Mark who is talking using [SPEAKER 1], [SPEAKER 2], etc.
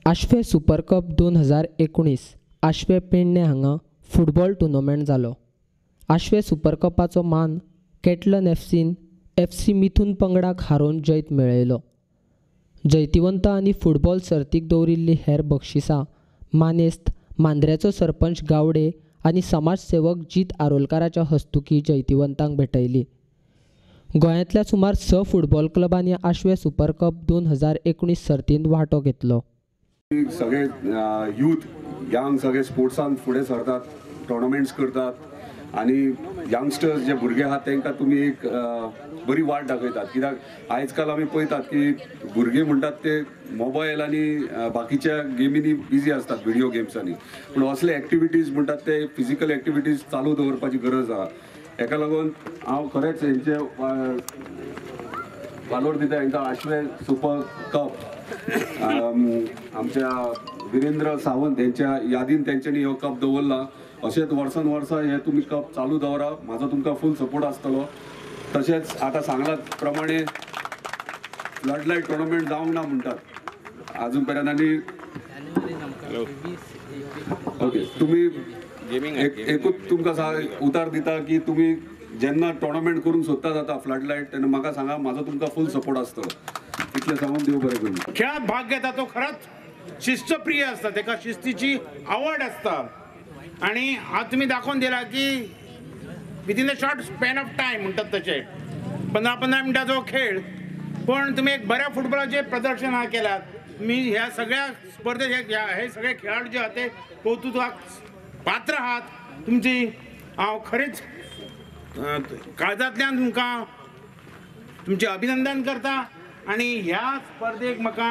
[SPEAKER 1] Ashwem super cup 2019 Ashwem Pedne हांगा football tournament जालो. Ashwem super कपाचो मान केटलन एफसीन एफसी मिथून पंगडाक हारोवन जैत मेळयलो. जैतिवंत आनी फुटबॉल सर्तीक दवरिल्ली हेर बक्षिसां मानेस्त मांद्र्याचो सरपंच गावडे आनी समाजसेवक जीत आरोलकाराच्या हस्तुकी जैतिवंतांक भेटयली. गोंयांतल्या सुमार 6 फुटबॉल क्लबांनी आश्वें सुपर कप 2019 सर्तींत वांटो घेतलो.
[SPEAKER 2] सगळे यूथ यंग सगळे स्पोर्ट्सान फुडें सरतात, टोर्नामेंट्स करतात आनी यंगस्टर्स जे भुरगे आहात तांकां तुमी एक बरी वाट दाखयतात. कित्याक आयज काल आमी पळयतात की भुरगे म्हणटात ते मोबायल आनी बाकीच्या गेमींनी बिजी आसतात, व्हिडियो गेम्सांनी. पूण असले एक्टिविटीज म्हणटात ते फिजिकल एक्टिविटीज चालू दवरपाची गरज आहा. हेका लागून हांव खरेंच हेंचे वालोर दिता हेंकां. आश्वें सुपर कप आमच्या विरेंद्र सावंत हेंच्या यादीन तेंच्यांनी हो कप दवरला. अशेंच वर्सान वर्सां हे तुमी कप चालू दवरा, म्हाजो तुमकां फूल सपोर्ट आसतलो. तशेंच आतां सांगलां प्रमाणे फ्लडलायट टुर्नामेंट जावंक ना म्हणटात आजून पर्यंत. आनी ओके, तुमी एकूच तुमकां उतार दिता की तुमी जेन्ना टुर्नामेंट करूंक सोदता जाता फ्लडलायट तेन्ना म्हाका सांगा, म्हाजो तुमकां फूल सपोर्ट आसतलो. इतलें सांगून देव बरें करूं.
[SPEAKER 3] खेळात भाग घेता तो खरोच शिस्तप्रिय आसता, ताका शिस्तीची आवड आसता. आनी आज तुमी दाखोवन दिला की within a short span of time म्हणटात तशें 15-15 मिनटांचो खेळ, पण तुमी एक बऱ्या फुटबॉलाचें प्रदर्शन केलात. तुमी ह्या सगळ्या स्पर्धेत हे सगळे खेळाडू जे आहात ते कौतुकाक पात्र आहात. तुमची हांव खरेंच काळजांतल्यान तुमकां तुमचें अभिनंदन करता. आनी ह्या स्पर्धेक म्हाका